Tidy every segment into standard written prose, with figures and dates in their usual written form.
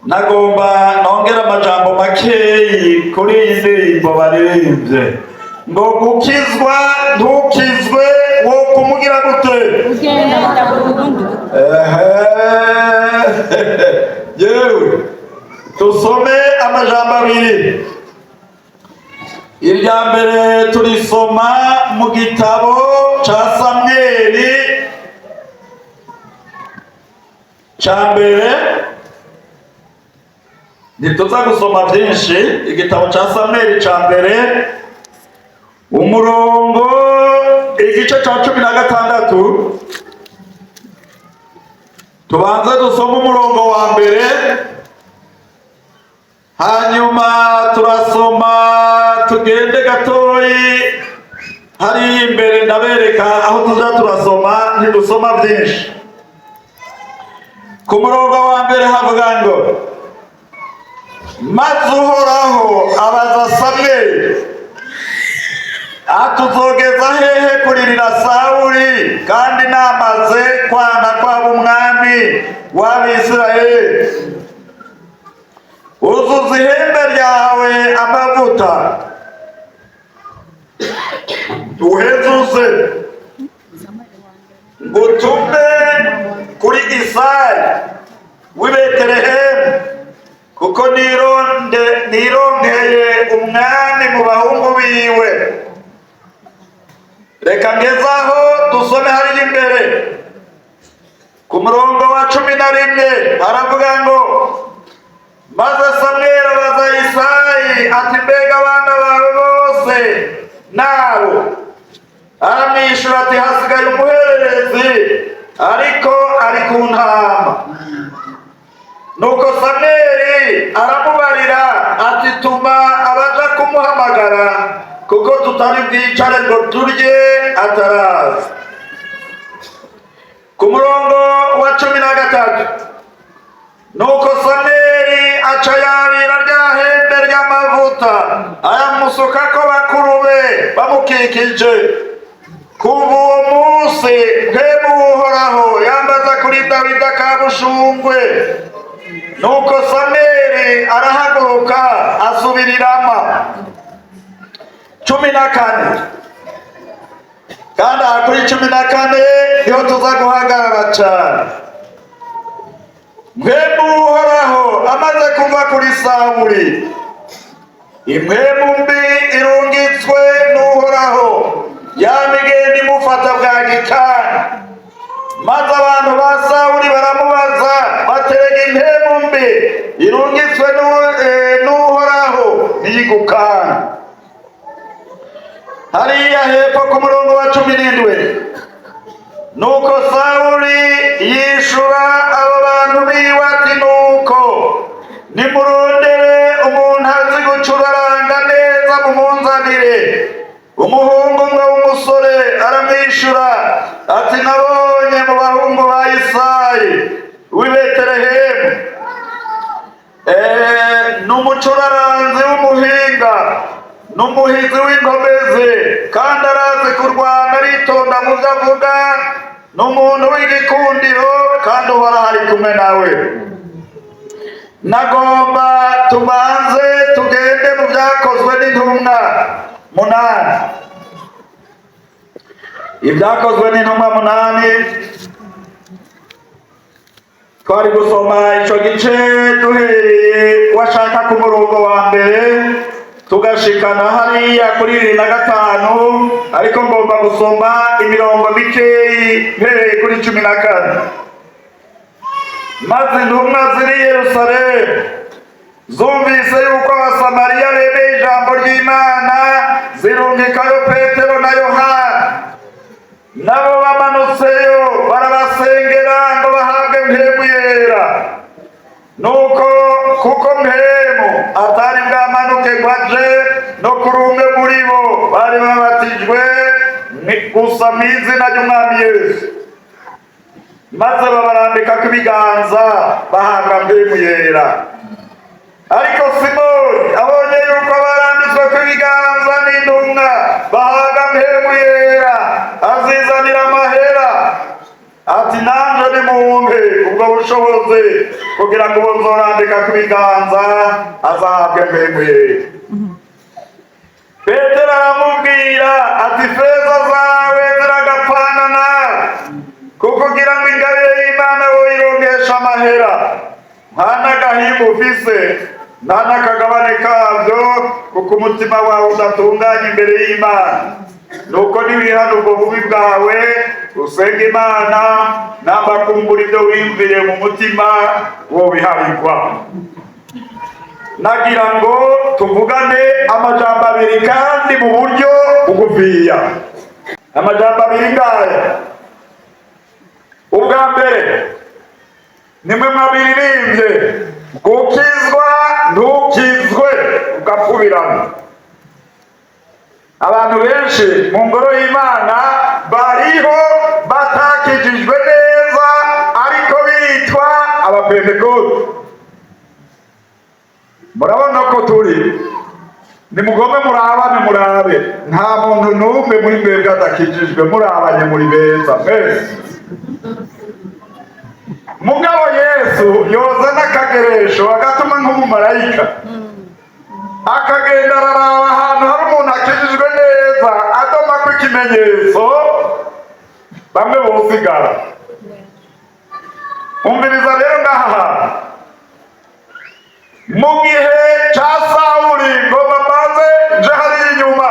Nagomba nongera amajambo makeyi kuri iyi ndirimbo baririmbye ngo gukizwa ntukizwe wo kumugira gute? Ugenda burundu. Ehe, yewe, tusome amajambo abiri. Irya mbere turisoma mu gitabo ca Samweli ca mbere. Ntituza gusoma byinshi. Igitabo ca Samweli ca mbere, umurongo, igice ca 16. Tubanze dusome umurongo wa mbere, hanyuma turasoma tugende gatoyi hariya imbere. Ndabereka aho tuza turasoma, ntidusoma byinshi. Ku murongo wa mbere havuga ngo: "Maze Uhoraho abaza Samweli ati: 'Uzogeza hehe kuririra Sawuli, kandi namaze kwanga kwaba umwami w'Abisirayeli? Uzuza ihembe ryawe amavuta, uhezuze, ngutume kuri Isayi w'i Betelehemu, kuko nironkeye umwami mu bahungu biwe.'" Reka ngezaho dusome hariya imbere ku murongo wa 11. Haravuga ngo: "Maze Samweli abaza Isayi ati: 'Mbega abana bawe bose nabo?' Aramwishyura ati: 'Hasigaye umuhererezi, ariko ari ku ntama.' Nuko Samweli aramubarira ati: 'Tuma abaja kumuhamagara, kuko tutari bwicare ngo turye ataraza.'" Ku murongo wa 13: "Nuko Samweli aca yabira rya hembe ry'amavuta, ayamusukako bakuru be bamukikije. Kuva uwo munsi Mpwemu w'Uhoraho yambaza kuri Dawidi akabushungwe. Nuko Samweli arahaguruka asubira i Rama." 14. Kandi aha kuri 14 niho tuza guhagarara cyane. "Mpwemu w'Uhoraho amaze kuva kuri Sawuli, impwemu mbi irungitswe n'Uhoraho yama igenda imufata bwa gikanya. Maze abantu ba Sawuli baramubaza batega: 'Impwemu mbi irungitswe n'Uhoraho ntiyigukanga?' Hariya hepfo ku murongo wa 17: "Nuko Sawuli yishura abo bantu biwe ati: 'Nuko nimurondere umuntu azi gucuraranga neza, mumunzanire.' Umuhungu umwe w'umusore aramwishyura ati: 'Nabonye mu bahungu ba Isayi w'i Betelehemu ni umucuraranzi w'umuhinga n'umuhizi w'inkomezi, kandi arazi kurwana, aritonda mu byo avuga, ni umuntu w'igikundiro, kandi Uhoraho ari kumwe nawe.'" Nagomba tubanze tugende mu Byakozwe n'Intumwa 8. Ibyakozwe n'Intumwa 8, twari gusoma ico gice duhereye washaka ku murongo wa mbere tugashikana hariya kuri 25, ariko ngomba gusoma imirongo mikeyi mpereye kuri 14. "Maze intumwa ziri i Yerusalemu zumvise yuko Abasamariya bemeye ijambo ry'Imana, zirungikayo Petero na Yohana. Nabo bamanutseyo barabasengera ngo bahabwe Mpwemu Yera, nuko kuko Mpwemu atari bwamanuke ngo aje no kuri umwe muri bo, bari babatijwe gusa mu izina ry'Umwami Yesu. Maze babarambikako ibiganza, bahabwa Mpwemu Yera. Ariko Simoni abonye yuko barambitswe ku ibiganza n'intumwa bahabwa Mpwemu Yera, azizanira amahera." Ati nanje nimumpe ubwo bushobozi kugira ngo buzorambika ku biganza azahabwe Mpwemu Yera. Petero aramubwira ati: "Feza zawe ziragapfana nawe, kuko ugira ngo ingabire y'Imana woyirongesha amahera. Nta n'agahimba ufise, nta n'akagabane kabyo, kuko umutima wawe udatunganye imbere y'Imana. Nuko niwihana ubwo bubi bwawe, usenga Imana, namba kumbura ibyo wiyumviriye mu mutima wobiharigwa." Nagira ngo tuvugane amajambo abiri kandi mu buryo bugufiya. Amajambo abiri ngaya. Ubwa mbere, nimwe mwabiririmbye: gukizwa ntukizwe ugapfubirana. Abantu benshi mu ngoro y'Imana bariho batakijijwe neza, ariko bitwa Abapentekote. Murabona ko turi nimugome, murabane, murabe, nta muntu n'umwe muri mwebwe adakijijwe. Murabanye, muri beza mwese. Mugabo Yesu yoza n'akageresho, agatuma nk'umumarayika, akagenda araraba ahantu hari umuntu akijijwe neza, adomako ikimenyetso, bamwe bosigara. Umviriza rero ngaha hantu, mu gihe ca Sawuli, ngo bamaze nje hariya inyuma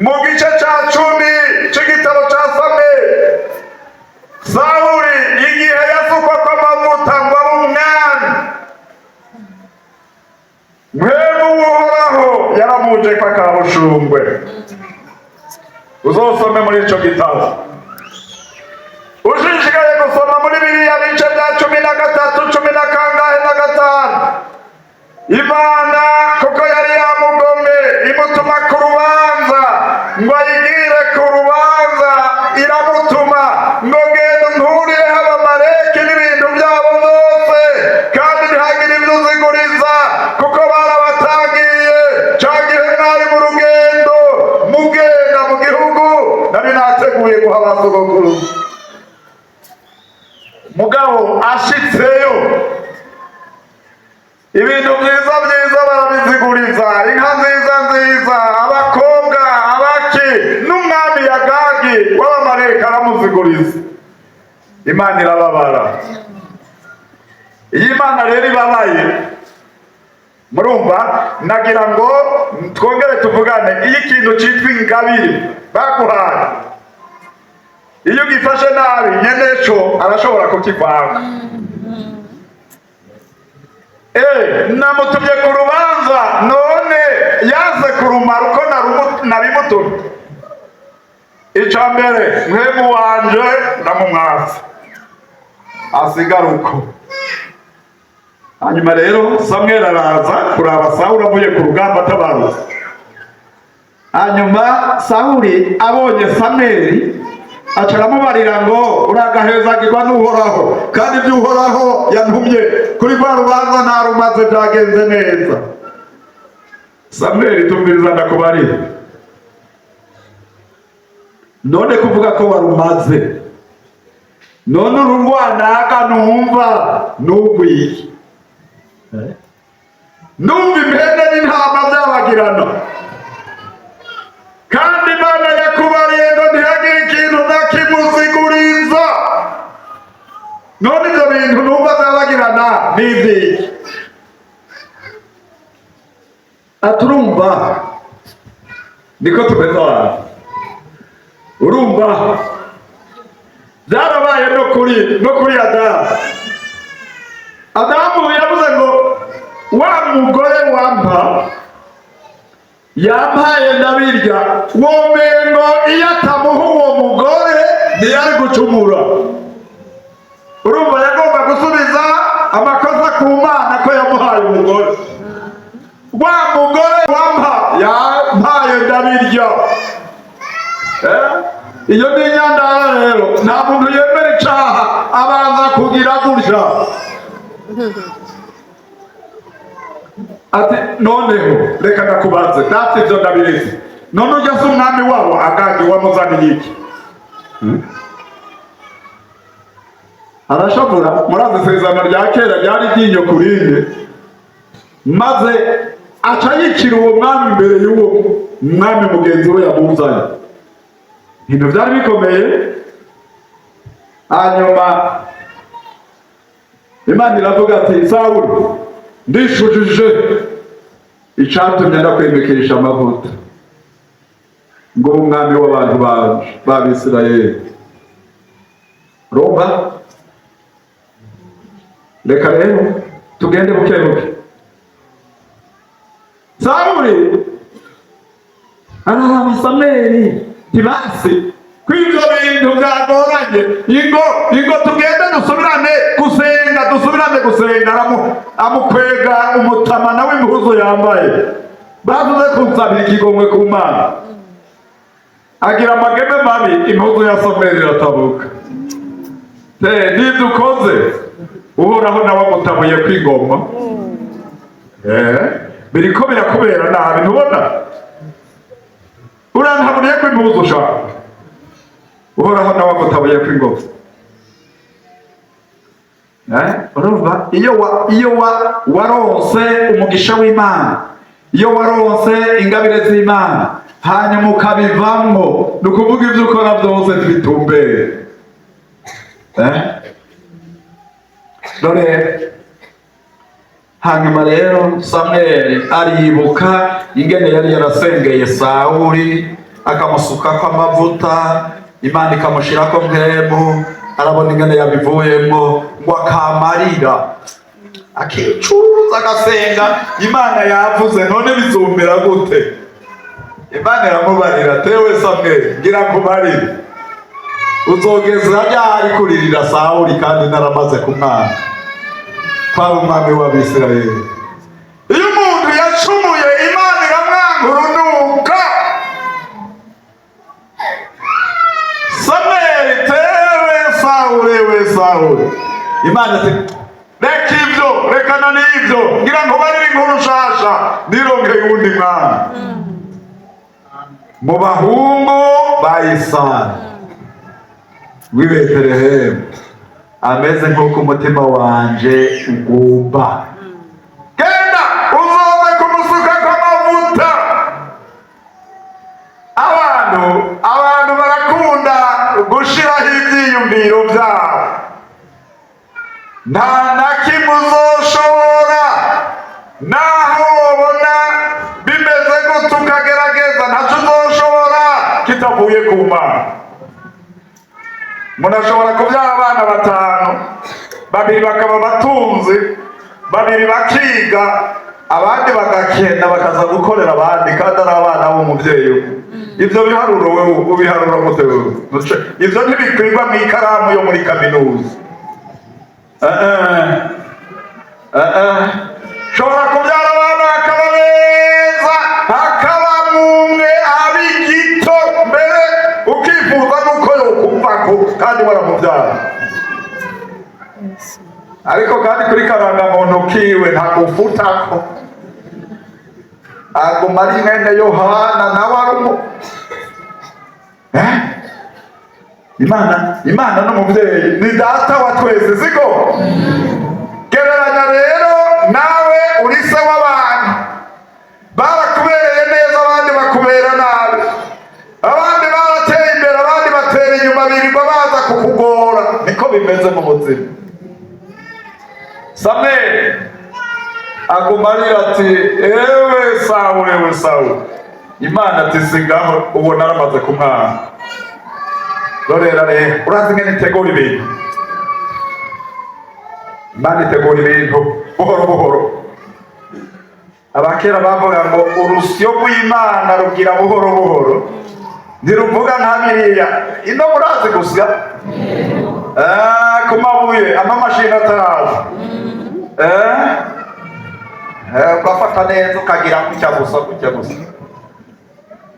mu gice ca 10 c'igitabo ca Samweli. Sawuli igihe yasukwako amavuta ngo abe umwami, Mpwemu w'Uhoraho yaramujeko akabushungwe. Uzosome muri ico gitabo, ushishikaye gusoma muri biriya bice bya 13, cumi na kangahe na gatanu. Imana kuko yari yamugomwe, imutuma ku rubanza ngo ayigire ku rubanza. Iramutuma ngo: "Genda unkurireho Abamaleki n'ibintu byabo byose, kandi ntihagire ibyo uziguriza, kuko barabatangiye ca gihe mwari mu rugendo mugenda mu gihugu nari nateguye guha ba sogokuru." Mugabo ashitseyo, ibintu byiza byiza barabiziguriza, inka nziza nziza, abakobwa, abaki, n'umwami Yagagi w'Abamareka aramuziguriza. Imana irababara. Iyo Imana rero ibabaye, murumva, nagira ngo twongere tuvugane. Iyo ikintu cyitwa ingabire baguhaye, iyo ugifashe nabi, nyeneco arashobora kukikwanga. Namutumye ku rubanza, none yaze kurumara uko nabimutumye. Ica mbere, Mpwemu wanje ndamumwatsa, asigara uko. Hanyuma rero Samweli araza kuraba Sawuli avuye ku rugamba atabarutse. Hanyuma Sawuli abonye Samweli, aca aramubarira ngo: "Uragahezagirwa n'Uhoraho, kandi ibyo Uhoraho yantumye kuri rwa rubanza ntarumaze, byagenze neza." Samweli, tumviriza ndakubarira. None kuvuga ko warumaze, none uru rwanaka numva nugwiye, numva impene n'intama byabagirana, kandi Imana yakubariye ngo ntihagire ikintu na kimwe uziguriza, none ibyo bintu numva byabagirana ni ibyiki?" Aturumva niko tumeze abantu. Urumva, byarabaye no kuri Adamu. Adamu yavuze ngo: "Wa mugore wampa yampaye ndabirya." Womengo iyo atamuha uwo mugore ntiyari gucumura. Urumva, yagomba gusubiza amakosa ku Mana ko yamuhaye umugore. "Wa mugore wampa yampaye ndabirya." Iyo ni inyandara rero. Nta muntu yemera icaha, abanza kugira gutya ati: "Noneho reka ndakubaze, data, ibyo ndabizi. None ujya se umwami wabo Agagi wamuzaniye iki?" Arashavura. Murazi isezerano rya kera ryari ryinyo ku rindi, maze aca yicira uwo mwami imbere y'uwo mwami mugenzi we yamuzanye. Ibintu byari bikomeye. Hanyuma Imana iravuga ati: "Sawuli, ndishujije icatumye ndakwimikisha amavuta ngo ube umwami w'abantu banje b'Abisirayeli." Urumva, reka rero tugende buke buke. Sawuli araraba Samweli, tibasi kw'ivyo bintu byagoranye, ingo ingo tugende dusubirane gusenga, dusubirane gusenga. Amukwega umutama nawe impuzu yambaye, bavuze kunsabira ikigongwe ku Mana. Agira amageme mabi, impuzu ya Samweli iratabuka. Te n'ibyo ukoze, Uhoraho nawe amutabuye kw'ingoma. Biriko birakubera nabi, ntubona urantaburiye ko impuzu ushaka, Uhoraho nawe agutabuye kw'ingoma. Urumva, iyo waronse umugisha w'Imana, iyo waronse ingabire z'Imana, hanyuma ukabivamwo, ni ukuvuga ibyo ukora byose ntibitumbere. Dore hanyuma rero Samweli aribuka ingene yari yarasengeye Sawuli, akamusukako amavuta, Imana ikamushirako mpwemu. Arabona ingene yabivuyemo, ngo akamarira, akicuza, agasenga: "Imana yavuze, none bizumbira gute?" Imana iramubarira: "Tewe Samweli, ngira nkubarire, uzogeza ryari kuririra Sawuli kandi naramaze kumwana kwaba umwami w'Abisirayeli?" Iyo umuntu yacumuye, Imana iramwanga urunuka. Samweli: "Tewe Sawuli, we Sawuli." Imana ati: "Reka ibyo, rekana n'ibyo, ngira ngo barire inkuru nshasha, nironkeye uwundi mwana mu bahungu ba Yesayi w'i Betelehemu, ameze nk'uko umutima wanje ugomba. Genda uzoze kumusukako amavuta." Abantu barakunda gushiraho ivyiyumviro vyabo. Nta na kimwe uzoshobora, naho wobona bimeze gute ukagerageza, ntaco uzoshobora kitavuye ku Mana. Umuntu ashobora kubyara abana batanu, babiri bakaba abatunzi, babiri bakiga, abandi bagakenda bakaza gukorera abandi, kandi ari abana b'umubyeyi umwe. Ibyo biharuro wewe ubiharura gute wewe? Ibyo ntibikwirwa mu ikaramu yo muri kaminuza. Eh, eh, eh. Ushobora kubyara abana bakaba beza, hakabamo umwe aba igito, mbere ukifuza nuko yokumvako kandi waramubyara, ariko kandi kuri karangamuntu kiwe ntagufutako, aguma ari mwene Yohana, nawe ari umu. Eh? Imana n'umubyeyi ni data wa twese, siko? Gereranya rero nawe uri se w'abantu, barakubereye neza, abandi bakubera nabi, abandi barateye imbere, abandi batera inyuma, birirwa baza kukugora. Niko bimeze mu buzima. Samweli aguma arira ati: "Ewe Sawuli, ewe Sawuli." Imana ati: "Sigaho, ubu naramaze kumwanga." Rorera rero, urazi ingene itegura ibintu? Imana itegura ibintu buhoro buhoro. Abakera bavuga ngo urusyo rw'Imana rugira buhoro buhoro, ntiruvuga nka biriya. Ino murazi gusya ku mabuye, amamashini ataraza. Ugafata neza, ukagira gutya gusa, gutya gusa.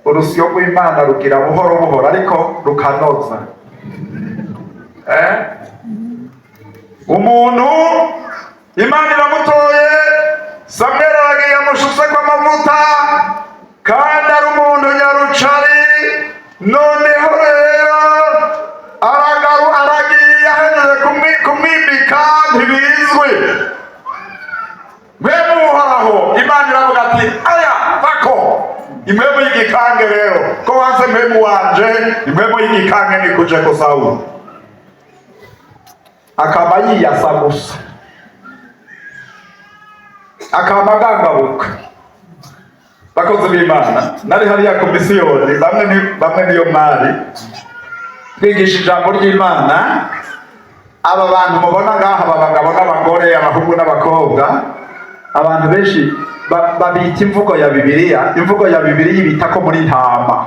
Urusyo rw'Imana rugira buhoro buhoro, ariko rukanoza. Umuntu Imana iramutoye, Samweli aragiye amushuseko amavuta, kandi ari umuntu nyarucari. Noneho rero aragaru aragiye, ahejeje. Aho Imana iravuga ati: "Aya vako impwemu y'igikange rero, ko wanse mpwemu wanje, impwemu y'igikange nikuje ko." Sawuli akaba yiyasa gusa, akaba agangabuka. Bakozi b'Imana, nari hariya ku misiyoni, bamwe ni bamwe niyo mwari twigisha ijambo ry'Imana. Aba bantu mubona ngaha, aba bagabo n'abagore, abahungu n'abakobwa, abantu benshi babita imvugo ya Bibiliya. Imvugo ya Bibiliya ibita ko muri ntama.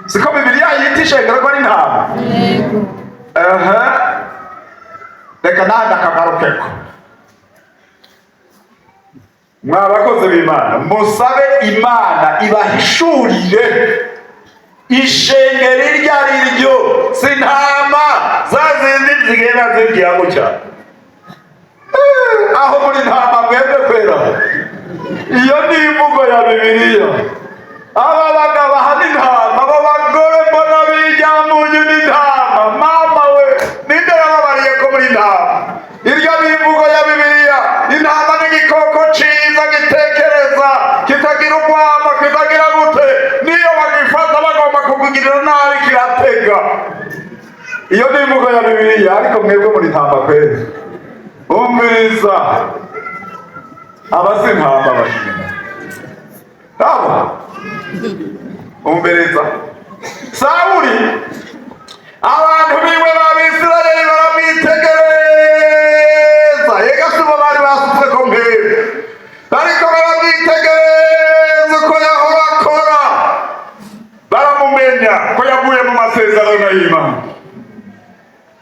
Siko Bibiliya yita ishengero ko ari intama? Yego. Ehe, reka nandi akagarukeko. Mwa bakozi b'Imana, musabe Imana ibahishurire ishengero iryo ari ryo. Si intama za zindi zigenda zibwira gutya. Aho muri ntama mwebwe kwera, iyo ni imvugo ya Bibiliya. Aba bagabo aha ni intama, aba bagore mbona bijyamunyu ni intama. Mama we, ninde yababariye ko muri intama? Iryo ni imvugo ya Bibiliya. Intama ni igikoko ciza gitekereza, kitagira urwamo, kitagira gute. Niyo bagifata bagomba kukugirira nabi, kiratega. Iyo ni imvugo ya Bibiliya. Ariko mwebwe muri ntama kwera. Umviriza, aba si intama bashimira abo. Umviriza, Sawuli, abantu biwe b'Abisirayeli baramwitegereza. Ega sibo bari basutswe ko mpera, ariko baramwitegereza uko yahora akora, baramumenya ko yavuye mu masezerano y'Imana.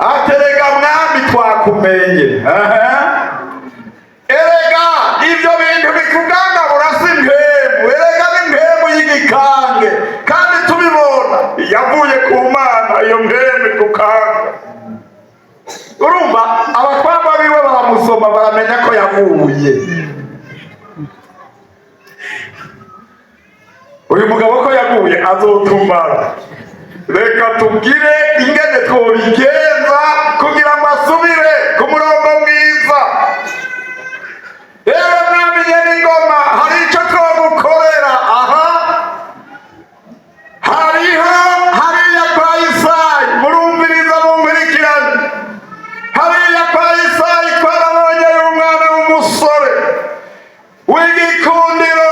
Aterega mwami, twakumenye. Aha. Erega ibyo bintu bikugangabura si impemu, erega ni impemu y'igikange, kandi tubibona yavuye ku Mana iyo mpemu ikukanga. Urumva, abatwamba biwe baramusoma, baramenya ko yaguye. Uyu mugabo ko yaguye azotumara, reka tubwire ingene twobigenza kugira ngo asubire ku murongo mwiza. Rero mwami n'ingoma, hari icyo twogukorera aha. Hariho hariya kwa Isayi, murumviriza, mumurikirane. Hariya kwa Isayi twarabonye umwana w'umusore w'igikundiro,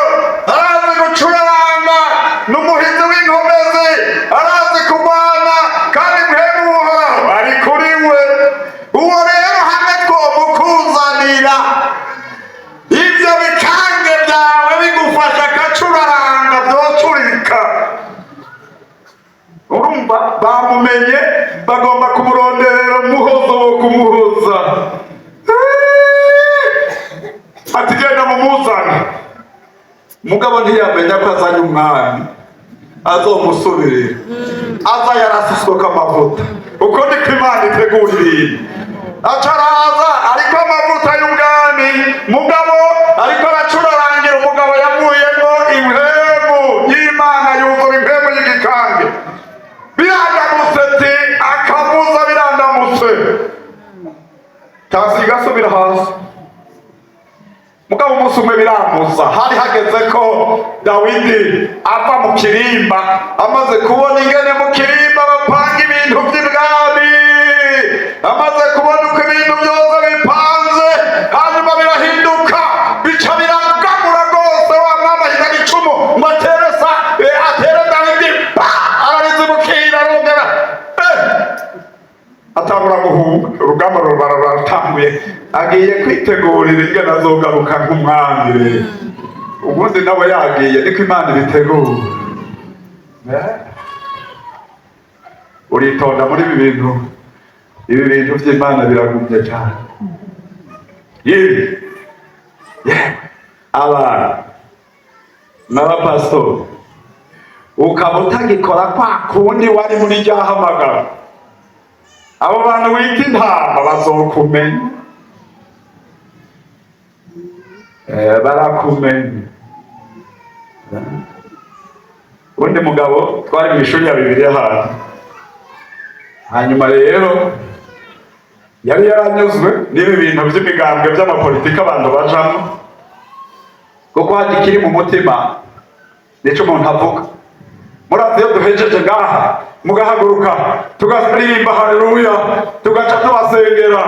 arazi gucuranga, ni umuhizi w'inkomezi, arazi kurwana, kandi mpemu Uhoraho ari kuri we. Uwo rero hamwe twomukuzanira, ibyo bikange byawe bigufasha agacuraranga byocurika. Urumva, bamumenye, bagomba kumuronderera umuhozo wo kumuhoza. Ati: "Genda mumuzane." Mugabo ntiyamenya ko azanye umwami azomusubirira, aza yarasutsweko amavuta. Uko niko Imana itegura ibintu. Aca araza ariko amavuta y'ubwami, mugabo ariko aracurarangira umugabo yavuyemo impemu y'Imana, yuzura impemu y'igikange. Birandamutse ti akavuza, birandamutse tasi igasubira hasi. Mugabo umunsi umwe biramuza, hari hageze ko Dawidi ava mu kirimba, amaze kubona ingene mu kirimba bapanga ibintu by'ibwami, amaze kubona uko ibintu byose bipanze, hanyuma birahinduka, bica biragamura rwose. Wa mwami ahitana icumu ngo atere sa atere Dawidi, pa ararizibukira, arongera atangura guhunga. Urugamba ruba ruratanguye, agiye kwitegurira ingene azogaruka nk'umwami. Rero ubundi nawe yagiye, niko Imana ibitegura. Uritonda muri ibi bintu, ibi bintu by'Imana biragumye cyane. Yewe yewe, abantu n'abapasitori, ukaba utagikora kwa kundi wari muri rya hamagara, abo bantu wita intama bazokumenya. Barakumenya. Undi mugabo twari mu ishuri ya Bibiliya ahantu, hanyuma rero yari yaranyuzwe n'ibi bintu by'imigambwe, by'amapolitiki abantu bajamo. Kuko hajya ikiri mu mutima nico umuntu avuga. Murazi iyo duhejeje ngaha, mugahaguruka, tugaririmba haleluya, tugaca tubasengera,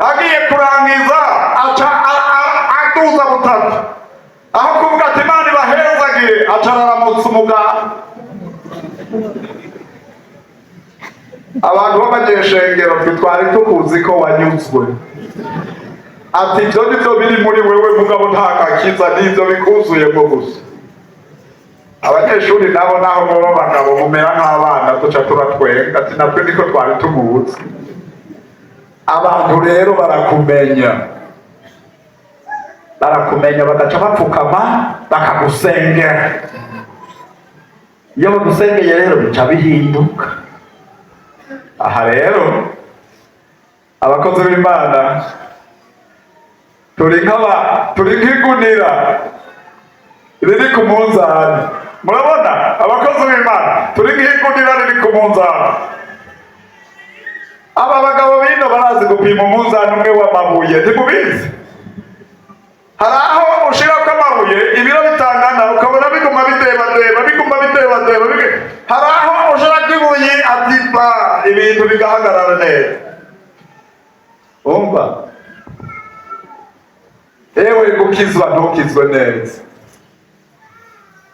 agiye kurangiza aca aduza butatu. Aho kuvuga ati "Imana ibahezagire", aca araramutsa umuganga. Abantu b'abanyeshengero twe twari tukuzi ko wanyuzwe. Ati ibyo nibyo biri muri wewe, mugabo nta gakiza, n'ibyo bikuzuyemo gusa. Abanyeshuri nabo, naho baba abagabo, mumera nk'abana, duca turatwenga, ati natwe niko twari tumuzi. Abantu rero barakumenya, barakumenya, bagaca bapfukama bakagusengera. Iyo bagusengeye rero bica bihinduka. Aha rero abakozi b'Imana turi nk'aba, turi nk'igunira riri ku munzani. Murabona, abakozi b'Imana turi nk'igunira riri ku munzani. Aba bagabo bino barazi gupima umunzani umwe w'amabuye, ntimubizi? Hari aho ushirako amabuye ibiro bitangana, ukabona biguma bidebadeba, biguma bidebadeba. Hari aho ushirako ibuye atipa, ibintu bigahagarara neza. Umva, ewe gukizwa ntukizwe neza,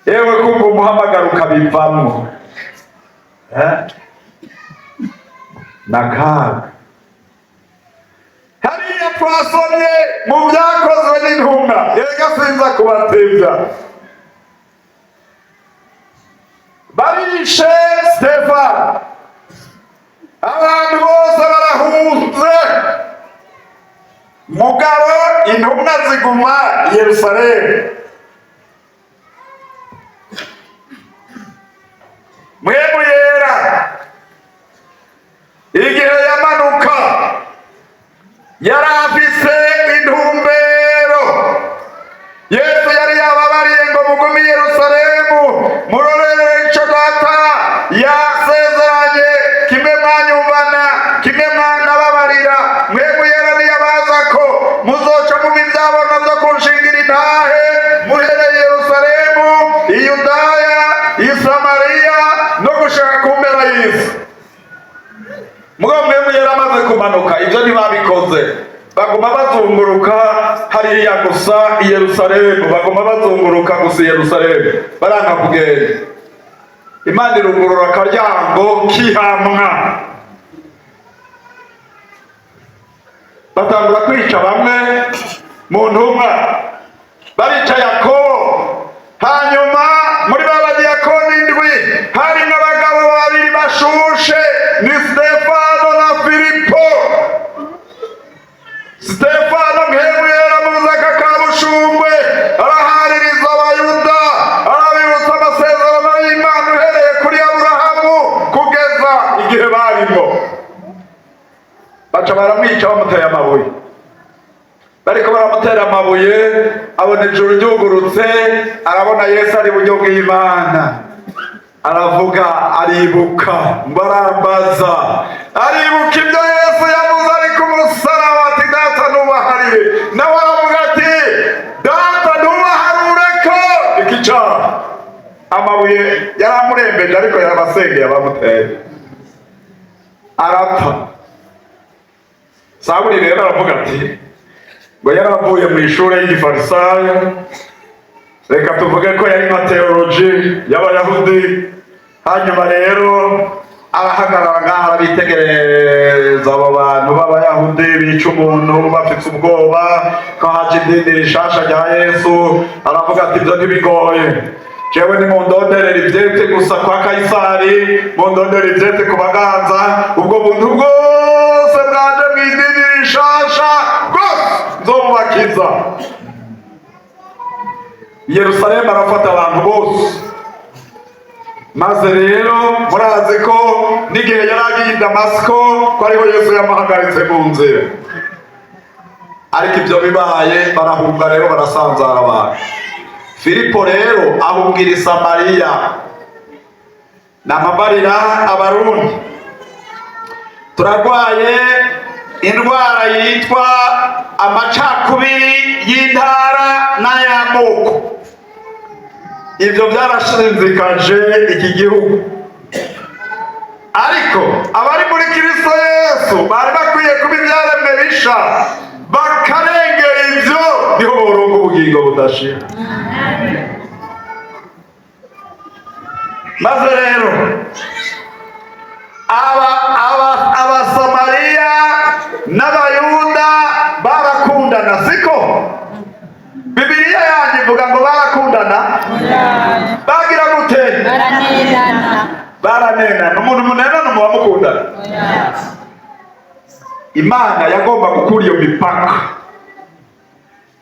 ewe kumva umuhamagaro ukabivamwo, eh? Nakaga hariya twasomye mu Byakozwe n'Intumwa. Erega sinza kubatevya. Barishe Stefano, abantu bose barahunze, mugabo intumwa ziguma i Yerusalemu. Mpwemu Yera igihe yamanuka yari afise intumbero. Yesu yari yababariye ngo mugume i Yerusalemu murorere ico Data yasezeranye, kimwe mwanyumvana, kimwe mwanababarira. Mpwemu Yera niyabaza ko muzoca muba ivyabona vyo kunshingira intahe, muhereye Yerusalemu, i Yudaya, i Samariya, no gushaka ku mpera y'isi. Mugabo Mpwemu Yera amaze kumanuka, ivyo ntibabikoze, baguma bazunguruka hariya gusa i Yerusalemu, baguma bazunguruka gusa i Yerusalemu, baranka kugenda. Imana irugurura akaryango k'ihamwa, batangura kwica bamwe mu ntumwa, barica Yakobo. Hanyuma muri ba badiyakoni indwi harimwo abagabo babiri bashushe, ni Stefano na Filipo. Stefano Mpwemu Yera muzaka ka bushungwe arahaririza Abayuda, arabibutsa amasezerano y'Imana uhereye kuri Aburahamu kugeza igihe barimo. Baca baramwica, bamuteye amabuye. Bariko baramutera amabuye, abona ijuru ryugurutse, arabona Yesu ari buryo bw'Imana, aravuga, aribuka ngo arambaza, aribuka ibyo Yesu yavuze ari ku musaraba, ati "Data, ntubaharire." Nawe aravuga ati "Data, ntubaharure ko iki caha." Amabuye yaramurembeje, ariko yarabasengeye abamuteye, arapfa. Sawuli rero aravuga ati, ngo yaravuye mu ishure y'igifarisayo, reka tuvuge ko yari nka teoloji y'Abayahudi. Hanyuma rero arahagarara ngaho, arabitegereza abo bantu b'Abayahudi bica umuntu bafite ubwoba ko haje idini rishasha rya Yesu. Aravuga ati ibyo ntibigoye, jewe nimundonderera ivyete gusa kwa Kayisari, mundondera ivyete ku baganza, ubwo buntu bwose bwaje mu idini rishasha bwose nzobubakiza. Yerusalemu arafata abantu bose. Maze rero murazi ko n'igihe yari agiye i Damasiko ko ariho Yesu yamuhagaritse mu nzira. Ariko ibyo bibaye, barahunga rero, barasanzara abantu. Filipo rero ahungira i Samariya. Namabarira Abarundi, turarwaye indwara yitwa amacakubiri y'intara n'ay'amoko. Ibyo byarashinzikaje iki gihugu, ariko abari muri Kristo Yesu bari bakwiye kuba ibyaremwe bisha, bakarengera ibyo, niho boronka ubugingo budashira. Maze rero aba aba Abasamariya n'Abayuda barakundana, siko Bibiliya yanjye ivuga ngo barakundana? Bagira gute? Baranenana. Baranenana. Umuntu munenana muba mukundana? Imana yagomba gukura iyo mipaka,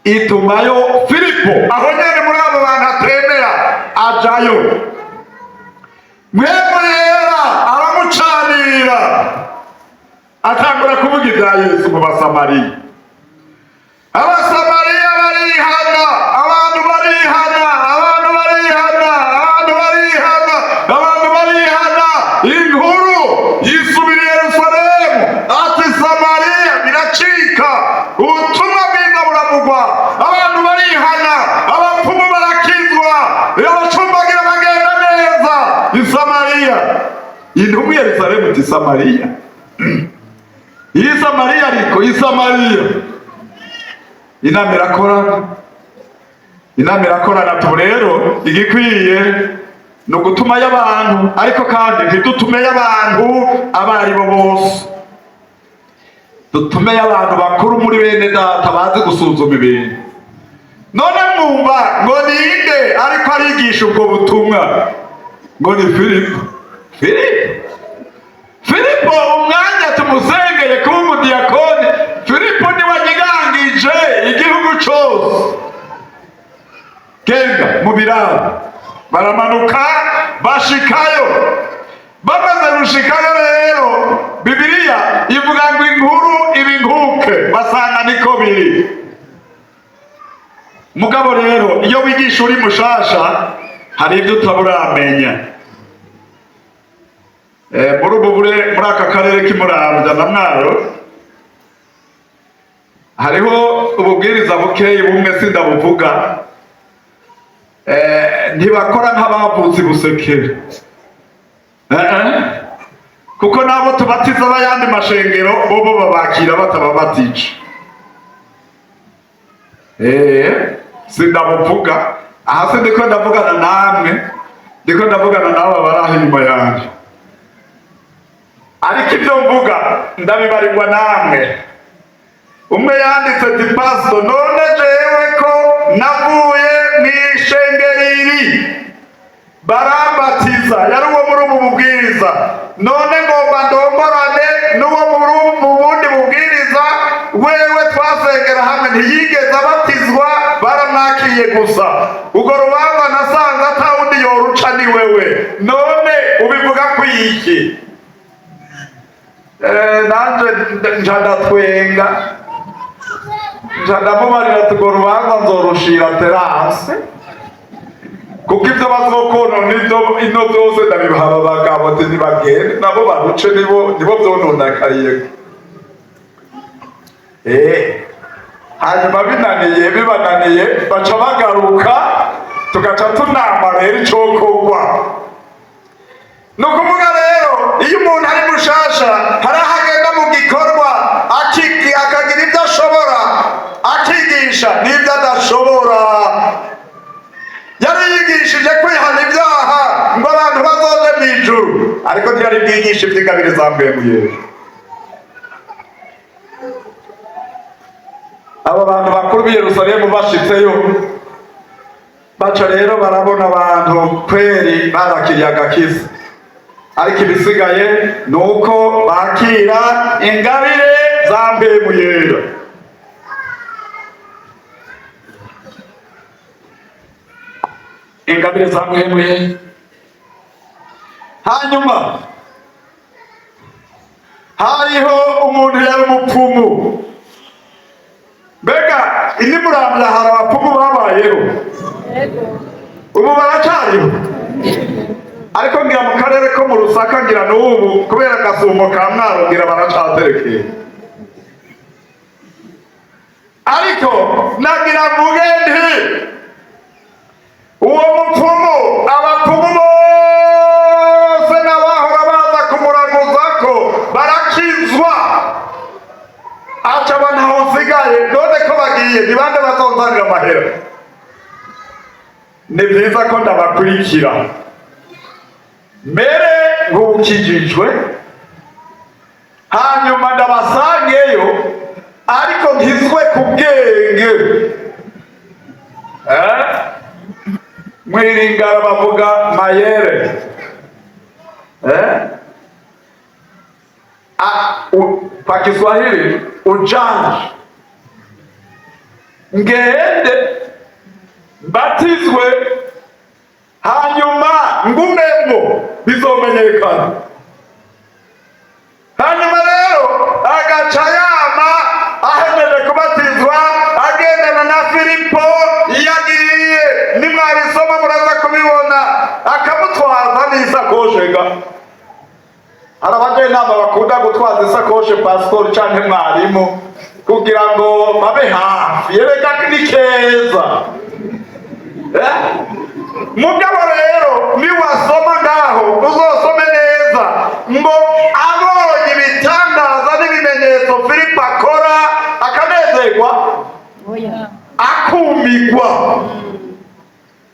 itumayo Filipo aho nyene muri abo bantu atemera, ajayo. Mpwemu Yera aramucanira, atangura kuvuga ibya Yesu mu Basamariya. Abasamariya barihana, abantu barihana, abantu barihana, abantu barihana, abantu barihana. Inkuru yisubira i Yerusalemu, ati Samariya biracika, ubutumwa bwiza buravugwa, abantu barihana, abapfumu barakizwa, abacumbagira bagenda neza i Samariya. Intumwa i Yerusalemu iti Samariya, iyi Samariya, ariko i Samariya inama irakorana, inama irakorana. Tu rero igikwiye ni ugutumayo abantu, ariko kandi ntidutumeyo abantu abo ari bo bose, dutumeyo abantu bakuru muri bene data bazi gusuzuma ibintu. None mwumva ngo ninde ariko arigisha ubwo butumwa? Ngo ni Filipo. Filipo, Filipo, umwanya tumusengeye kuba umudiyakoni. Filipo niwe anyigangije igihugu cose. Genda mu biraro, baramanuka bashikayo. Bamaze gushikayo rero, Bibiliya ivuga ngo inkuru ibinkuke, basanga niko biri. Mugabo rero iyo wigisha uri mushasha, hari ibyo utaburamenya. Muri ubu muri aka karere k'Imuramvya na Mwaro hariho ububwiriza bukeyi bumwe, sindabuvuga. Ntibakora nk'abavutse Busekera. Kuko nabo tubatiza abayandi mashengero bobo babakira batababatije. Sindabuvuga aha, si ndiko ndavugana namwe, ndiko ndavugana n'aba bari aho inyuma yanjye, ariko ibyo mvuga ndabibarirwa namwe. Umwe yanditse ati: "Pastor, none jewe ko navuye mw'ishengero iri barambatiza, yari uwo muri ubu bubwiriza, none ngomba ndongorane n'uwo muri mu bundi bubwiriza, wewe twasengera hamwe ntiyigeze abatizwa, baramwakiye gusa. Urwo rubanza nasanze atawundi yoruca ni wewe, none ubivuga kwiki?" Nanje nja ndatwenga, nja ndamubarira ati urwo rubanza nzorushira terase, kuko ibyo bazokonona ibyo ino byose ndabibaha aba bagabo, ati ntibagende nabo baruce, nibo vyononekariye. Hanyuma binaniye, bibananiye, baca bagaruka, tugaca tunama rero icokorwa. Ni ukuvuga rero iyo umuntu ari mushasha, hari aho agenda mu gikorwa akagira ibyo ashobora akigisha n'ibyo adashobora. Yari yigishije kwihana ibyaha ngo abantu bazoze mu ijuru, ariko ntiyari bwigishe iby'ingabire za Mpwemu Yera. Aba bantu bakuru b'i Yerusalemu bashitseyo, baca rero barabona abantu kweri barakiriye agakiza, ariko ibisigaye ni uko bakira ingabire za Mpwemu Yera. Ingabire za Mpwemu Yera. Hanyuma hariho umuntu yari umupfumu. Mbega ini Muramvya hari abapfumu babayeho? Ubu baracariho, ariko ngira mu karere ko mu Rusaka, ngira n'ubu kubera agasumo ka Mwaro, ngira baracaterekeye. Ariko nagira mvuge nti uwo mupfumu Bigahera. Ni byiza ko ndabakurikira mbere nk'ukijijwe, hanyuma ndabasangeyo, ariko nkizwe ku bwenge. Eh? Mwiringara bavuga mayere. Eh? Kwa Kiswahili ujanja. Ngende mbatizwe, hanyuma ngumemo, bizomenyekana. Hanyuma rero agaca yama ahejeje kubatizwa, agendana na Filipo. Iyo agiye, nimwabisoma muraza kubibona, akamutwaza n'isakoshe. Ga hari abajyanama bakunda gutwaza isakoshe pasitori canke mwarimu kugira ngo babe hafi. Yereka ni keza. Eh? Mugabo rero niwasoma ngaho, uzosome neza, ngo abonye ibitangaza n'ibimenyetso Filipo akora, akanezerwa. Oya. Akumigwa,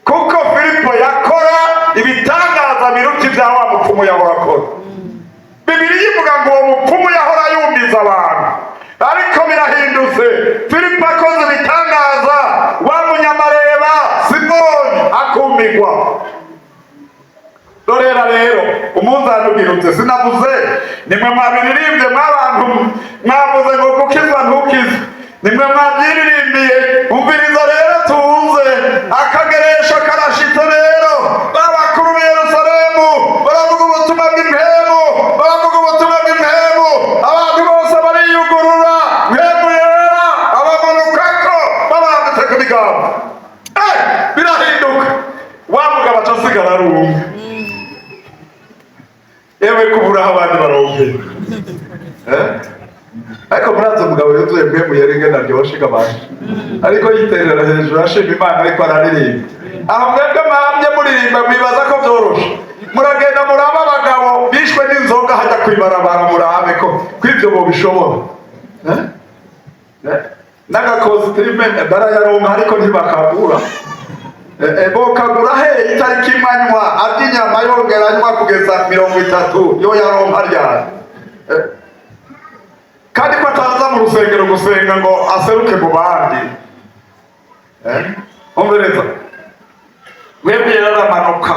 kuko Filipo yakora ibitangaza biruta ibya wa mupfumu yahora akora. Bibiliya ivuga ngo uwo mupfumu yahora yumviza abantu, ariko birahindutse. Filipo akoze ibitangaza, wa munyamareba Simoni akumigwa. Dorera rero umunzani ugirutse. Sinavuze, nimwe mwabiririmbye, mwabantu mwavuze ngo gukizwa ntukizwe, nimwe mwabyiririmbiye. Umviriza rero, tuze akageresho karashitse. Rero babakuru b'i Yerusalemu baravuga ubutumwa bw'impemu, baravuga ubutumwa bw'impemu, abantu bose bariyugurura, mpemu yera abamanukako babanditse ku biganza. Birahinduka, wa mugabo aca asigara ari umwe. Yewe, kubura aho abandi baronkeye. Eh? Ariko murazi umugabo yuzuye mpemu yera ingene aryoshe abantu, ariko yiterera hejuru, ashima Imana, ariko araririmba. Aho mwebwe mwamye muririmba, mwibaza ko vyoroshe. Muragenda murabe abagabo bishwe n'inzoga hajya kwibarabara, murabe ko kw'ivyo bobishobora. Eh? Eh? N'agakositime barayaronka, ariko ntibakagura. Bokagura he itariki imwe anywa, arya inyama, yongera anywa kugeza 30, yo yaronka ryari? Kandi ko ataza mu rusengero gusenga ngo aseruke mu bandi. Eh? Umviriza, mwebwe rero aramanuka,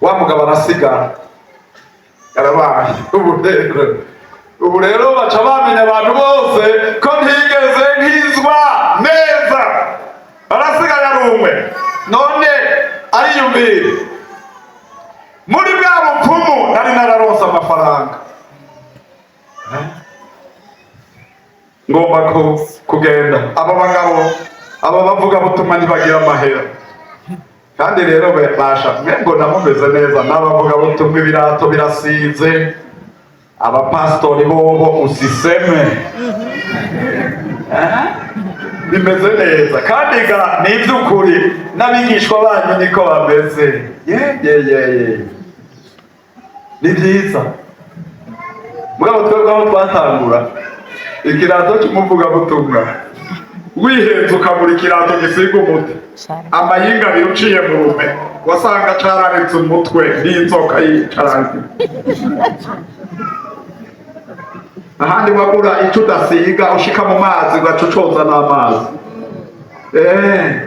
wa mugabo arasigara, yarabaye. Ubu rero baca bamenya abantu bose ko ntigeze nkizwa neza. Arasigaye ari umwe. None ariyumvira: muri bwa bupfumu nari nararonse amafaranga, ngomba kugenda. Abo bagabo, abo bavuga butumwa ntibagira amahera. Kandi rero basha mwe mbona mumeze neza n'abavuga butumwa, ibirato birasize. Abapasitori bobo usiseme. Eh? Bimeze neza. Kandi ga ni iby'ukuri, n'abigishwa banyu niko bameze. Ye ye ye ye, ni byiza. Mugabo twebwe aho twatangura, ikirato cy'umuvugabutumwa, wihenze ukabura ikirato gisiga umuti, amayinga abiri uciye mu rume, wasanga cararitse umutwe n'inzoka yicaranze. Ahandi wagura icyo udasiga, ushika mu mazi ugaca ucoza n'amazi.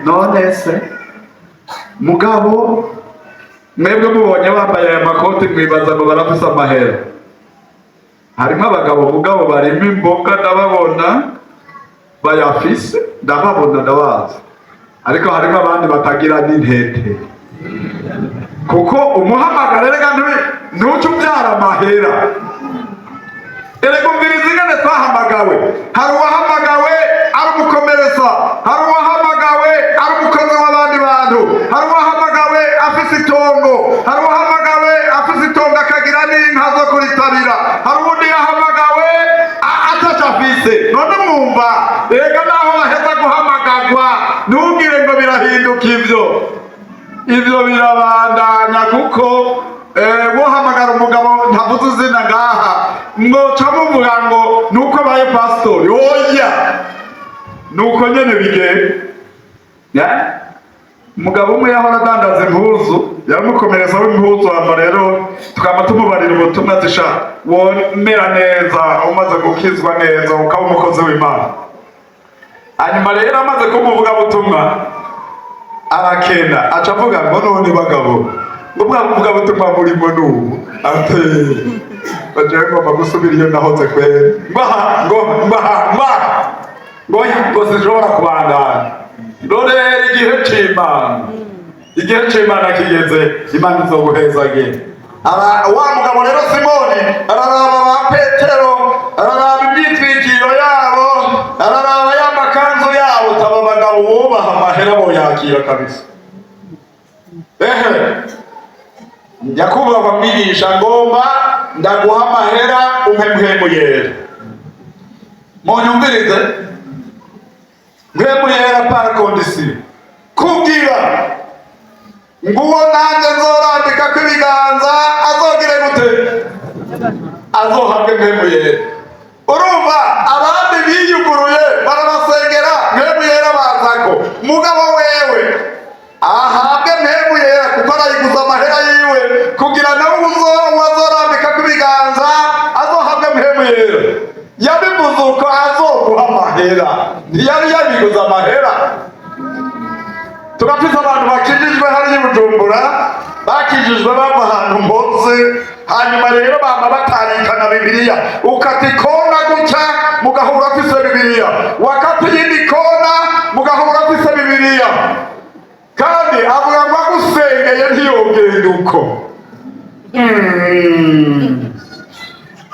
None se mugabo mwebwe mubonye bambaye aya makoti, mwibaza ngo barafise amahera. Harimo abagabo mugabo barimo imboga, ndababona bayafise, ndababona, ndabazi. Ariko harimo abandi batagira n'intete, kuko umuhamagaro rega ntuce ubyara amahera. Erega umviriza ingene twahamagawe. Hari uwahamagawe ari umukomeresa, hari uwahamagawe ari umukozi w'abandi bantu, hari uwahamagawe afise itongo, hari uwahamagawe afise itongo akagira n'inka zo kuritabira, hari uwundi yahamagawe ataco afise. None mwumva, erega naho baheza guhamagagwa, ntubwire ngo birahinduka. Ivyo birabandanya, kuko wohamagara umugabo ntavuze izina ngaha, mwoca muvuga ngo nuko abaye pasitori. Oya, nuko nyene bigenda. Ya? Umugabo umwe yahora adandaza impuzu, yaramukomereza w'impuzu. Hama rero tukaba tumubarira ubutumwa zisha womera neza umaze gukizwa neza, ukaba umukozi w'Imana. Hanyuma rero amaze kumuvuga butumwa arakena, aca avuga ngo: "None bagabo, ngo bwa buvuga butumwa burimo n'ubu?" Ati: "Bajewe ngomba gusubira iyo nahoze kweri." Ngo aha, ngo mbaha mbaha, ngo oya, ngo sinshobora kubandanya. Rorera igihe c'Imana, igihe c'Imana kigeze, Imana izoguhezagira. Aba wa mugabo rero Simoni araraba ba Petero, araraba imyitwikiro yabo, araraba ya makanzu yabo, taba abagabo bubaha amahera boyakira kabisa. Ehe, nyakubahwa mwigisha, ngomba ndaguha amahera umpe Mpwemu Yera. Munyumvirize, Mpwemu Yera par condition kugira nguwo nanjye nzorambikako ibiganza azogire gute? Azohabwe Mpwemu Yera. Urumva, abandi biyuguruye barabasengera, Mpwemu Yera bazako, mugabo wewe ahabwe Mpwemu Yera kuko arayiguza amahera yiwe, kugira nawe uzo azorambikako ibiganza azohabwe Mpwemu Yera. Yabivuze uko azoguha amahera, ntiyari yabiguze amahera. Turafise abantu bakijijwe hariya i Bujumbura, bakijijwe bava ahantu mpoze. Hanyuma rero bama batarikana Bibiliya. Ukata ikona gutya, mugahura afise Bibiliya, wakata iyindi kona, mugahura afise Bibiliya. Kandi avuga ngo agusengeye ntiyogenda uko.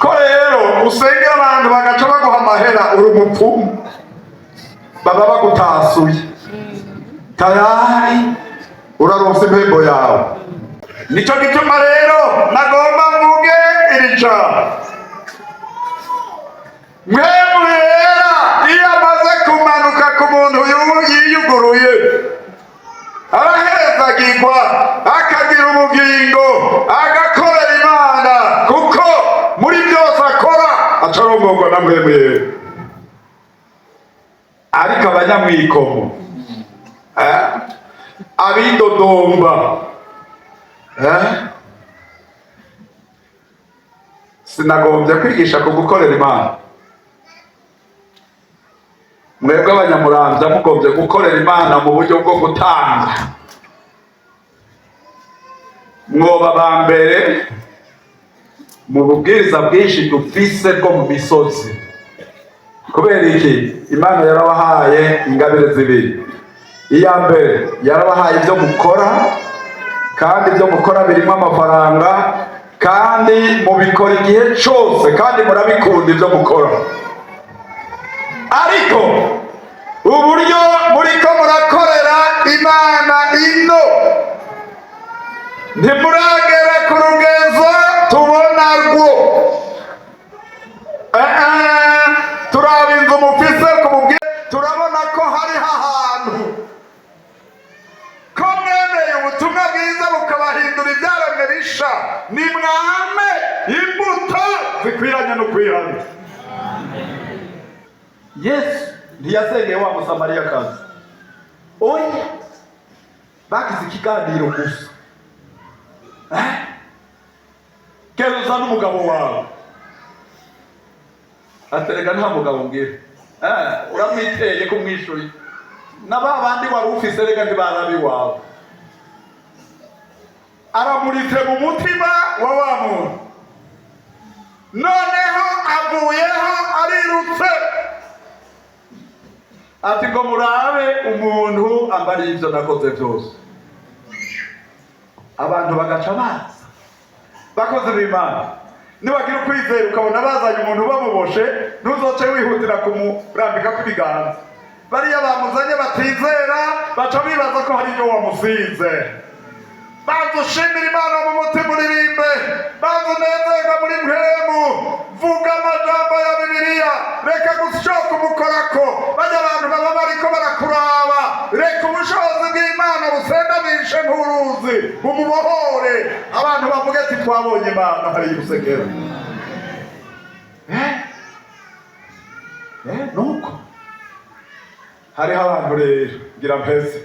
Ko rero usengera abantu bagaca baguha amahera, uri umupfumu, baba bagutasuye tayari, uraronsa impembo yawe. Nico gituma rero nagomba mvuge iri jambo: Mpwemu Yera iyo amaze kumanuka ku muntu yiyuguruye, arahezagirwa, akagira ubugingo, agakorera Imana, kuko muri byose akora acarongorwa na Mpwemu Yera. Ariko abanyamwikomo, abidodomba, sinagombye kwigisha ku gukorera Imana. Mwebwe Abanyamuramvya mugombye gukorera Imana mu buryo bwo gutanga, mwoba ba mbere mu bubwiriza bwinshi dufise bwo mu misozi. Kubera iki? Imana yarabahaye ingabire zibiri. Iya mbere, yarabahaye ibyo mukora, kandi ibyo mukora birimo amafaranga, kandi mubikora igihe cyose, kandi murabikunda ibyo mukora. Ariko uburyo muriko murakorera Imana ino ntimuragera ku rugezo tubona rwo. Turaba inzu mufise ku mubwire, turabona ko hariho ahantu ko mwemeye ubutumwa bwiza bukabahindura ibyaremwe bisha. Ni mwame imbuto zikwiranye no kwihana. Yesu ntiyasengeye wa Musamariyakazi, oya, bagize ikiganiro gusa. Eh? "Genda uzane umugabo wawe." Aterega nta mugabo mbwira. Uramwiteye ko umwishuye na ba bandi wari ufise, rega ntibarabi iwawe. Aramuritse mu mutima wa wa muntu, noneho avuyeho arirutse, ati: "Ngo murabe umuntu ambariye ibyo nakoze byose." Abantu bagaca baza. Bakozi b'Imana, niwagira ukwizera ukabona bazanye umuntu bamuboshe, ntuzoce wihutira kumurambika kw'ibiganza. Bariya bamuzanye batizera baca bibaza ko hari ibyo wamusize. Banza ushimira Imana mu mutima, uririmbe, banza unezerwa muri mpwemu, vuga amajambo ya Bibiliya. Reka gushoka umukorako bajya abantu baba bariko barakuraba. Reka ubushobozi bw'Imana busendamishe nk'uruzi, bumubohore. Abantu bavuge ati: "Twabonye Imana hariya ibusekera." Eh? Eh, nuko Hariho abantu rero, ngira mpeze,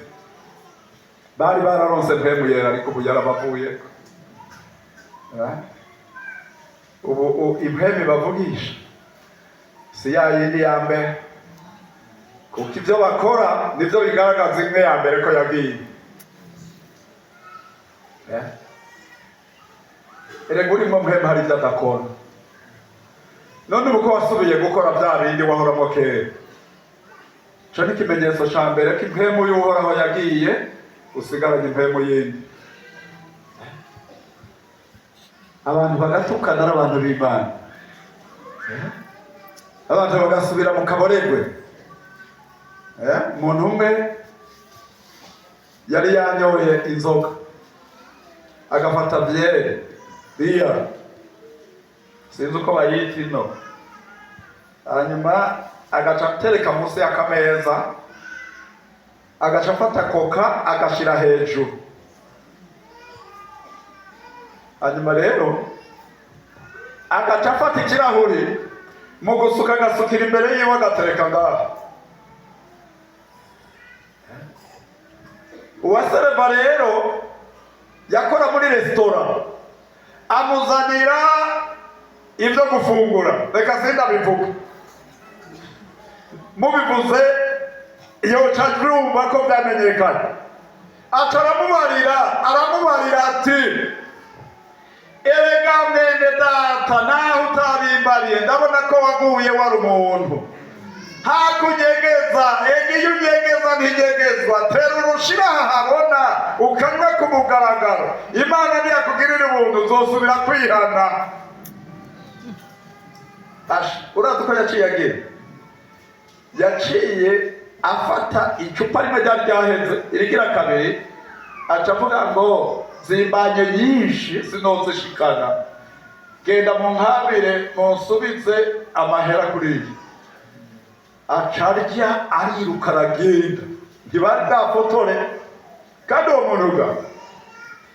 bari bararonse Mpwemu Yera, ariko ubu yarabavuyeko. Eh? Ubu impwemu bavugisha si ya yindi ya mbere, kuko ibyo bakora nibyo bigaragaza imwe ya mbere ko yagiye. Eh? Erega urimo mpwemu hari ibyo adakora. None ubu ko wasubiye gukora bya bindi wahoramo kera, ico ni ikimenyetso ca mbere ko impwemu y'Uhoraho yagiye, usigaranye impwemu yindi. Abantu bagatukana ari abantu b'Imana. Eh? Abantu bagasubira mu kaboregwe. Eh? Umuntu umwe yari yanyoye inzoga, agafata byeri, biya, sinzi uko bayita ino, hanyuma agaca atereka munsi y'akameza, agaca afata Coca agashira hejuru. Hanyuma rero agaca afata ikirahuri, mu gusuka agasukira imbere yiwe, agatereka ngaho. Uwasereva rero yakora muri resitora, amuzanira ibyo gufungura. Reka sindabivuga, mubivuze yoca yumva ko byamenyekanye. Aca aramubarira ati: "Erega mwene data, naho utabimbariye, ndabona ko waguye wari umuntu. Hakunyegeza, ega iyo unyegeza ntinyegezwa. Tera urushira aha habona, ukanywa ku mugaragaro. Imana niyakugirira ubuntu, uzosubira kwihana." Asha, urazi uko yaciye agira? Yaciye afata icupa rimwe ryari ryaheze, irigira kabiri, aca avuga ngo: "Zimbanye nyinshi, sinozishikana. Genda mu nkabire, munsubize amahera kuri iyi." Aca arya, ariruka, aragenda. Ntibari bwafotore. Kandi uwo muntu ga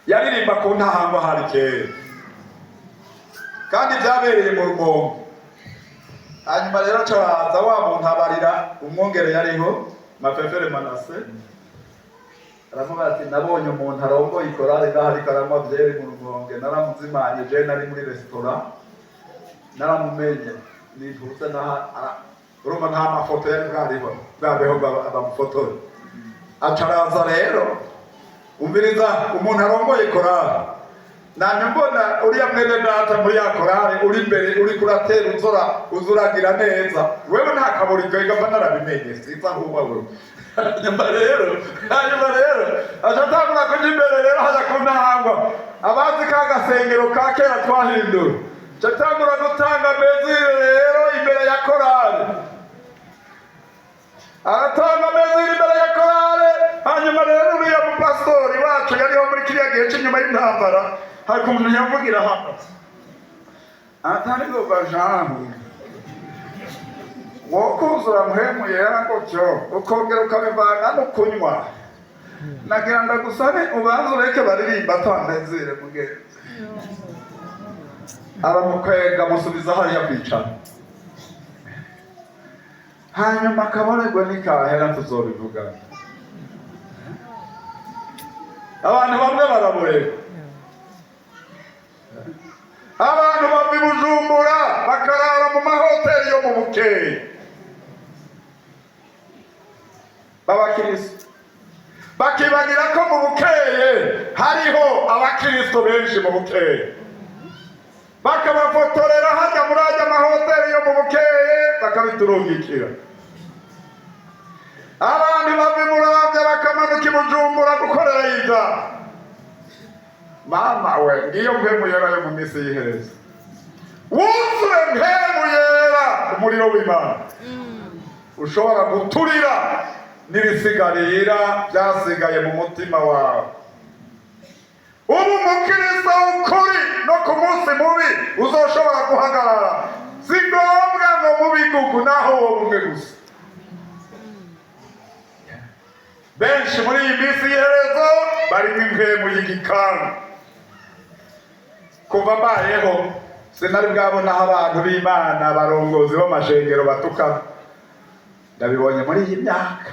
yaririmba ku ntahangwa hari kera, kandi byabereye mu Rumonge. Hanyuma rero aca araza, wa muntu abarira umwungere yariho, Mafefere Manase, aravuga ati: "Nabonye umuntu arongoye ikorale ngaho ariko aranywa byeri mu Rumonge. Naramuzimanye, je nari muri resitora, naramumenye." Nivutse naha urumva nta mafoto yari bwariho bwabeho bamufotore. Aca araza rero, umviriza, umuntu arongoye korale, namye mbona uriya mwene data muri ya korale uri imbere, uri kuratera uzora uzuragira neza. Wewe nta kaburi kwega, mba narabimenye, sinzi aho uba wewe. Hanyuma rero aca atangura kuja imbere rero, haja ku ntangwa, abazi ka gasengero ka kera twahindura. Aca atangura gutanga mesure rero imbere ya korale, aratanga mesure imbere ya korale. Hanyuma rero uriya mupasitori wacu yariho muri kiriya gihe cy'inyuma y'intambara, hari umuntu yavugira hano atari ngo bajamu wokuzura Mpwemu Yera gutyo, ukongera ukabivanga no kunywa, nagira ndagusabe ubanze ureke baririmba ata mesure, mugenzi. Aramukwega, amusubiza hariya kwicara. Hanyuma akaboregwe nikahera tuzobivugana. Abantu bamwe baraborerwa. Abantu bava i Bujumbura bakarara mu mahoteli yo mu Bukeye, b'abakristo, bakibagira ko mu Bukeye hariho abakristo benshi mu Bukeye, bakabafotorera hajya muri ajya amahoteli yo mu Bukeye, bakabiturungikira. Abantu bava i Muramvya bakamanuka i Bujumbura gukorera ibyaha. Mama we, ngiyo Mpwemu Yera yo mu minsi y'iherezo. Wuzure Mpwemu Yera, umuriro w'Imana ushobora guturira n'ibisigarira byasigaye mu mutima wawe. Ubu umukristo w'ukuri no ku munsi mubi uzoshobora guhagarara. Si ngombwa ngo mu bigugu, naho wowe umwe gusa. Benshi muri iyi minsi y'iherezo barimo impwemu y'igikanka. Kuva mbayeho sinari bwabona aho abantu b'Imana, abarongozi b'amashengero batukana. Ndabibonye muri iyi myaka.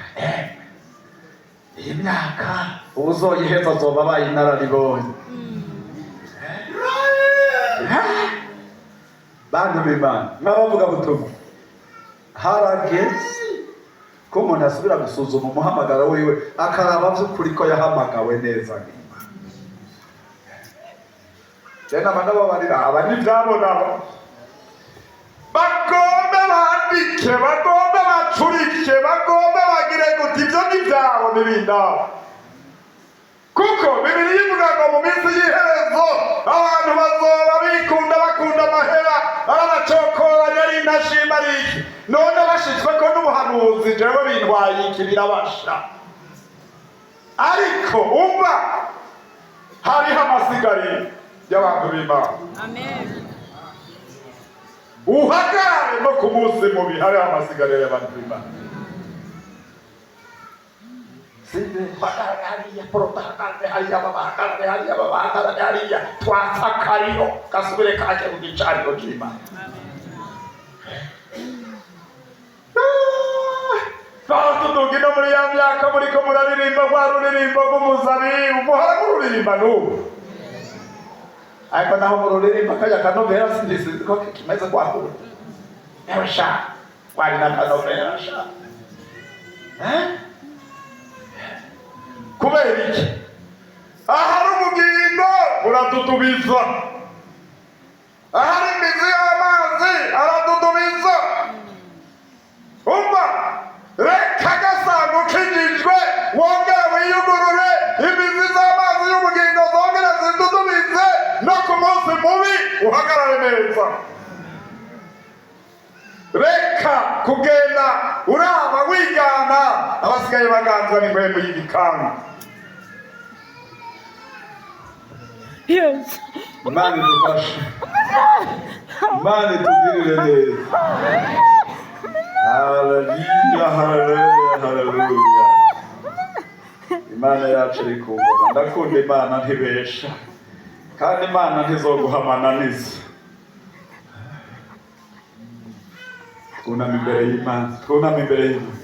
Iyi myaka uwuzoyiheza azoba abaye inararibonye. Bantu b'Imana n'abavuga butumwa, harageze ko umuntu asubira gusuzuma umuhamagaro wiwe, akaraba by'ukuri ko yahamagawe neza n'Imana. Rero nama ndababarira, aba n'ibyabo nabo bagombe bandike, bagombe bacurike, bagombe bagire guti, ibyo ni ibyabo n'ibindabo, kuko Bibiliya ivuga ngo mu minsi y'iherezo abantu bazoba bikunda, bakunda amahera, arabacokoranya, ari intashima, ari iki. None bashitswe ko n'ubuhanuzi, jewe bintwaye iki? Birabasha. Ariko umva, hariho amasigari y'abantu b'Imana. Amen. Uhagarare no ku munsi mubi, hariho amasigari y'abantu b'Imana. Sinde hagarare hariya, porota hagarare hariya, baba hagarare hariya, baba hagarare hariya, twatsa akariro gasubire kake ku gicaniro c'Imana. Tuduga ino muri ya myaka muriko muraririmba rwa ruririmbo rw'umuzabibu, muhora mururirimba n'ubu, ariko naho mururirimba kajya kanovera sinzi ko kimeze kwakura. Ewe sha, wari n'akanovera sha. Eh? Kubera iki? Ahari ubugingo buradudubiza, ahari imizi y'amazi aradudubiza. Umva, reka gasango ukijijwe wongere wiyugurure, imizi z'amazi y'ubugingo zongere zidudubize, no ku munsi mubi uhagarare neza. Reka kugenda uraba wigana abasigaye baganzwa n'impwemu y'igikangu. Yes. Imana idufashe, Imana itugirire neza. Haleluya, haleluya, haleluya! Imana yacu iri ku ngoma. Ndakunda Imana, ntibesha, kandi Imana ntizoguhamananiza. Twuname imbere y'Imana, twuname imbere y'Imana.